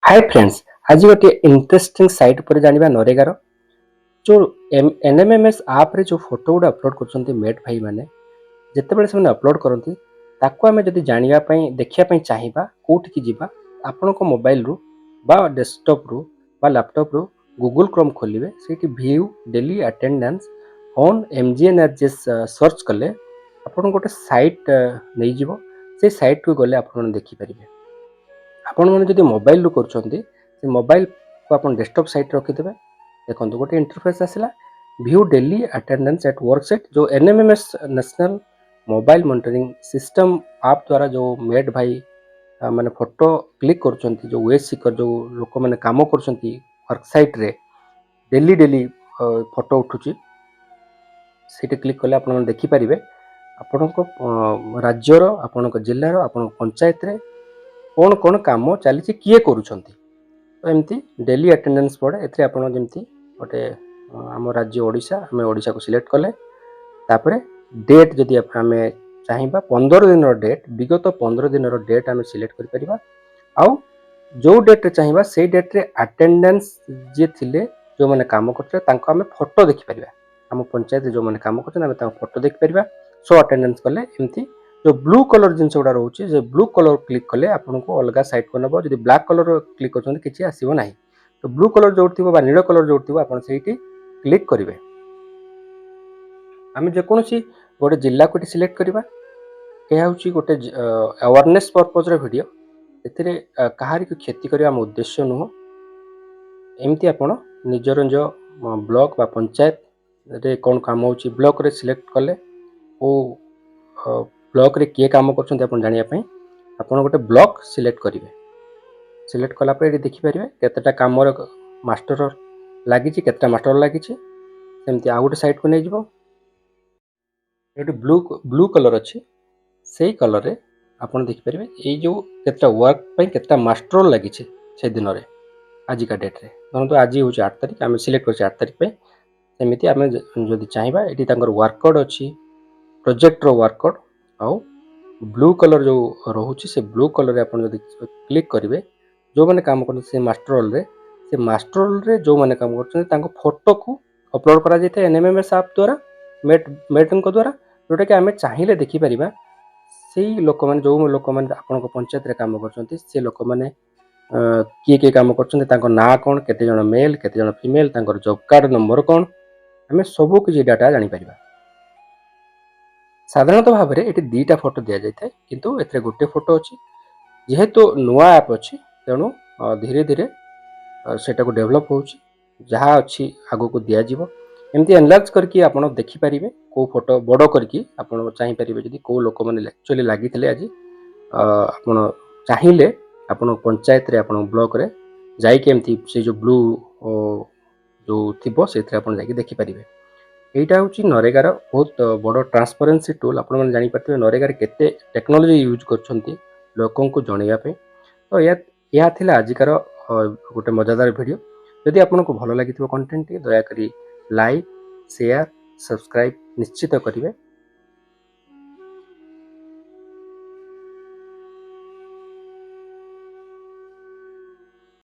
High friends, ଆଜି ଗୋଟିଏ interesting side ଉପରେ ଜାଣିବା। ନରେଗାର ଯେଉଁ ଏନ୍ଏମ୍ଏମ୍ଏସ୍ ଆପ୍ରେ ଯେଉଁ ଫଟୋ ଗୁଡ଼ା ଅପଲୋଡ଼ କରୁଛନ୍ତି ମେଟ୍ ଭାଇମାନେ, ଯେତେବେଳେ ସେମାନେ ଅପଲୋଡ଼ କରନ୍ତି, ତାକୁ ଆମେ ଯଦି ଜାଣିବା ପାଇଁ, ଦେଖିବା ପାଇଁ ଚାହିଁବା, କେଉଁଠିକି ଯିବା? ଆପଣଙ୍କ ମୋବାଇଲରୁ ବା ଡେସ୍କଟପ୍ରୁ ବା ଲ୍ୟାପଟପ୍ରୁ ଗୁଗୁଲ୍ କ୍ରୋମ୍ ଖୋଲିବେ। ସେଇଠି "view daily attendance on MGNREGS" search କଲେ ଆପଣଙ୍କୁ ଗୋଟେ ସାଇଟ୍ ନେଇଯିବ। ସେଇ ସାଇଟ୍କୁ ଗଲେ ଆପଣମାନେ ଦେଖିପାରିବେ। ଆପଣମାନେ ଯଦି ମୋବାଇଲରୁ କରୁଛନ୍ତି, ସେ ମୋବାଇଲକୁ ଆପଣ ଡେସ୍କଟପ୍ ସାଇଟ୍ ରଖିଦେବେ। ଦେଖନ୍ତୁ, ଗୋଟେ ଇଣ୍ଟରଫେସ୍ ଆସିଲା, "View daily attendance at work site"। ଯେଉଁ NMMS, National Mobile Monitoring System app ଦ୍ୱାରା ଯେଉଁ ମେଟ୍ ଭାଇ ମାନେ ଫଟୋ କ୍ଲିକ୍ କରୁଛନ୍ତି, ଯେଉଁ ୱେଜ୍ ସିକର, ଯେଉଁ ଲୋକମାନେ କାମ କରୁଛନ୍ତି ୱାର୍କ ସାଇଟ୍ରେ, ଡେଲି ଡେଲି ଫଟୋ ଉଠୁଛି, ସେଇଠି କ୍ଲିକ୍ କଲେ ଆପଣମାନେ ଦେଖିପାରିବେ ଆପଣଙ୍କ ରାଜ୍ୟର, ଆପଣଙ୍କ ଜିଲ୍ଲାର, ଆପଣଙ୍କ ପଞ୍ଚାୟତରେ କ'ଣ କ'ଣ କାମ ଚାଲିଛି, କିଏ କରୁଛନ୍ତି। ତ ଏମିତି ଡେଲି ଆଟେଣ୍ଡାନ୍ସ ପଡ଼େ। ଏଥିରେ ଆପଣ ଯେମିତି ଗୋଟେ ଆମ ରାଜ୍ୟ ଓଡ଼ିଶା, ଆମେ ଓଡ଼ିଶାକୁ ସିଲେକ୍ଟ କଲେ, ତାପରେ ଡେଟ୍ ଯଦି ଆମେ ଚାହିଁବା 15 ଦିନର ଡେଟ୍, ବିଗତ 15 ଦିନର ଡେଟ୍ ଆମେ ସିଲେକ୍ଟ କରିପାରିବା। ଆଉ ଯେଉଁ ଡେଟ୍ରେ ଚାହିଁବା, ସେଇ ଡେଟ୍ରେ ଆଟେଣ୍ଡାନ୍ସ ଯିଏ ଥିଲେ, ଯେଉଁମାନେ କାମ କରୁଥିଲେ, ତାଙ୍କ ଆମେ ଫଟୋ ଦେଖିପାରିବା। ଆମ ପଞ୍ଚାୟତରେ ଯେଉଁମାନେ କାମ କରୁଛନ୍ତି, ଆମେ ତାଙ୍କ ଫଟୋ ଦେଖିପାରିବା। ଶୋ ଆଟେଣ୍ଡାନ୍ସ କଲେ ଏମିତି ଯେଉଁ ବ୍ଲୁ କଲର୍ ଜିନିଷ ଗୁଡ଼ା ରହୁଛି, ସେ ବ୍ଲୁ କଲର୍ କ୍ଲିକ୍ କଲେ ଆପଣଙ୍କୁ ଅଲଗା ସାଇଟ୍କୁ ନେବ। ଯଦି ବ୍ଲାକ୍ କଲର୍ କ୍ଲିକ୍ କରୁଛନ୍ତି, କିଛି ଆସିବ ନାହିଁ। ତ ବ୍ଲୁ କଲର୍ ଯେଉଁଠି ଥିବ ବା ନୀଳ କଲର୍ ଯେଉଁଠି ଥିବ, ଆପଣ ସେଇଠି କ୍ଲିକ୍ କରିବେ। ଆମେ ଯେକୌଣସି ଗୋଟେ ଜିଲ୍ଲାକୁ ଏଠି ସିଲେକ୍ଟ କରିବା। ଏହା ହେଉଛି ଗୋଟେ ଆୱାରନେସ୍ ପର୍ପଜ୍ର ଭିଡ଼ିଓ। ଏଥିରେ କାହାରିକୁ କ୍ଷତି କରିବା ଆମ ଉଦ୍ଦେଶ୍ୟ ନୁହଁ। ଏମିତି ଆପଣ ନିଜ ନିଜ ବ୍ଲକ ବା ପଞ୍ଚାୟତରେ କ'ଣ କାମ ହେଉଛି, ବ୍ଲକରେ ସିଲେକ୍ଟ କଲେ କେଉଁ ବ୍ଲକରେ କିଏ କାମ କରୁଛନ୍ତି ଆପଣ ଜାଣିବା ପାଇଁ ଆପଣ ଗୋଟେ ବ୍ଲକ ସିଲେକ୍ଟ କରିବେ। ସିଲେକ୍ଟ କଲା ପରେ ଏଠି ଦେଖିପାରିବେ କେତେଟା କାମର ମାଷ୍ଟର ଲାଗିଛି, କେତେଟା ମାଷ୍ଟର ଲାଗିଛି। ସେମିତି ଆଉ ଗୋଟେ ସାଇଟ୍କୁ ନେଇଯିବ। ଏଠି ବ୍ଲୁ ବ୍ଲୁ କଲର୍ ଅଛି, ସେଇ କଲର୍ରେ ଆପଣ ଦେଖିପାରିବେ ଏଇ ଯେଉଁ କେତେଟା ୱାର୍କ ପାଇଁ କେତେଟା ମାଷ୍ଟର ଲାଗିଛି ସେ ଦିନରେ, ଆଜିକା ଡେଟ୍ରେ। ଧରନ୍ତୁ ଆଜି ହେଉଛି 8 ତାରିଖ, ଆମେ ସିଲେକ୍ଟ କରିଛେ 8 ତାରିଖ ପାଇଁ। ସେମିତି ଆମେ ଯଦି ଚାହିଁବା, ଏଠି ତାଙ୍କର ୱାର୍କ କୋଡ଼୍ ଅଛି, ପ୍ରୋଜେକ୍ଟର ୱାର୍କ କୋଡ଼୍। ଆଉ ବ୍ଲୁ କଲର୍ ଯେଉଁ ରହୁଛି, ସେ ବ୍ଲୁ କଲର୍ରେ ଆପଣ ଯଦି କ୍ଲିକ୍ କରିବେ, ଯେଉଁମାନେ କାମ କରୁଛନ୍ତି ସେ ମାଷ୍ଟର ରୋଲ୍ରେ, ସେ ମାଷ୍ଟର ରୋଲ୍ରେ ଯେଉଁମାନେ କାମ କରୁଛନ୍ତି, ତାଙ୍କ ଫଟୋକୁ ଅପଲୋଡ଼ କରାଯାଇଥାଏ ଏନ୍ଏମ୍ଏମ୍ଏସ୍ ଆପ୍ ଦ୍ୱାରା, ମେଟ୍ଙ୍କ ଦ୍ୱାରା, ଯେଉଁଟାକି ଆମେ ଚାହିଁଲେ ଦେଖିପାରିବା। ସେଇ ଲୋକମାନେ, ଯେଉଁ ଲୋକମାନେ ଆପଣଙ୍କ ପଞ୍ଚାୟତରେ କାମ କରୁଛନ୍ତି, ସେ ଲୋକମାନେ କିଏ କିଏ କାମ କରୁଛନ୍ତି, ତାଙ୍କ ନାଁ କ'ଣ, କେତେ ଜଣ ମେଲ୍, କେତେ ଜଣ ଫିମେଲ୍, ତାଙ୍କର ଜବ୍ କାର୍ଡ଼ ନମ୍ବର କ'ଣ, ଆମେ ସବୁ କିଛି ଡାଟା ଜାଣିପାରିବା। ସାଧାରଣତଃ ଭାବରେ ଏଠି ଦୁଇଟା ଫଟୋ ଦିଆଯାଇଥାଏ, କିନ୍ତୁ ଏଥିରେ ଗୋଟେ ଫଟୋ ଅଛି। ଯେହେତୁ ନୂଆ ଆପ୍ ଅଛି, ତେଣୁ ଧୀରେ ଧୀରେ ସେଇଟାକୁ ଡେଭଲପ୍ ହେଉଛି। ଯାହା ଅଛି ଆଗକୁ ଦିଆଯିବ। ଏମିତି ଏନଲାର୍ଜ କରିକି ଆପଣ ଦେଖିପାରିବେ, କେଉଁ ଫଟୋ ବଡ଼ କରିକି ଆପଣ ଚାହିଁପାରିବେ ଯଦି କେଉଁ ଲୋକମାନେ ଆକ୍ଚୁଆଲି ଲାଗିଥିଲେ ଆଜି। ଆପଣ ଚାହିଁଲେ ଆପଣ ପଞ୍ଚାୟତରେ, ଆପଣଙ୍କ ବ୍ଲକରେ ଯାଇକି ଏମିତି ସେଇ ଯେଉଁ ବ୍ଲୁ ଯେଉଁ ଥିବ, ସେଇଥିରେ ଆପଣ ଯାଇକି ଦେଖିପାରିବେ। ଏଇଟା ହେଉଛି ନରେଗାର ବହୁତ ବଡ଼ ଟ୍ରାନ୍ସପରେନ୍ସି ଟୁଲ୍। ଆପଣମାନେ ଜାଣିପାରୁଥିବେ ନରେଗାରେ କେତେ ଟେକ୍ନୋଲୋଜି ୟୁଜ୍ କରୁଛନ୍ତି ଲୋକଙ୍କୁ ଜଣାଇବା ପାଇଁ। ତ ଏହା ଥିଲା ଆଜିକାର ଗୋଟେ ମଜାଦାର ଭିଡ଼ିଓ। ଯଦି ଆପଣଙ୍କୁ ଭଲ ଲାଗିଥିବ କଣ୍ଟେଣ୍ଟଟି, ଦୟାକରି ଲାଇକ୍, ସେୟାର, ସବସ୍କ୍ରାଇବ୍ ନିଶ୍ଚିତ କରିବେ।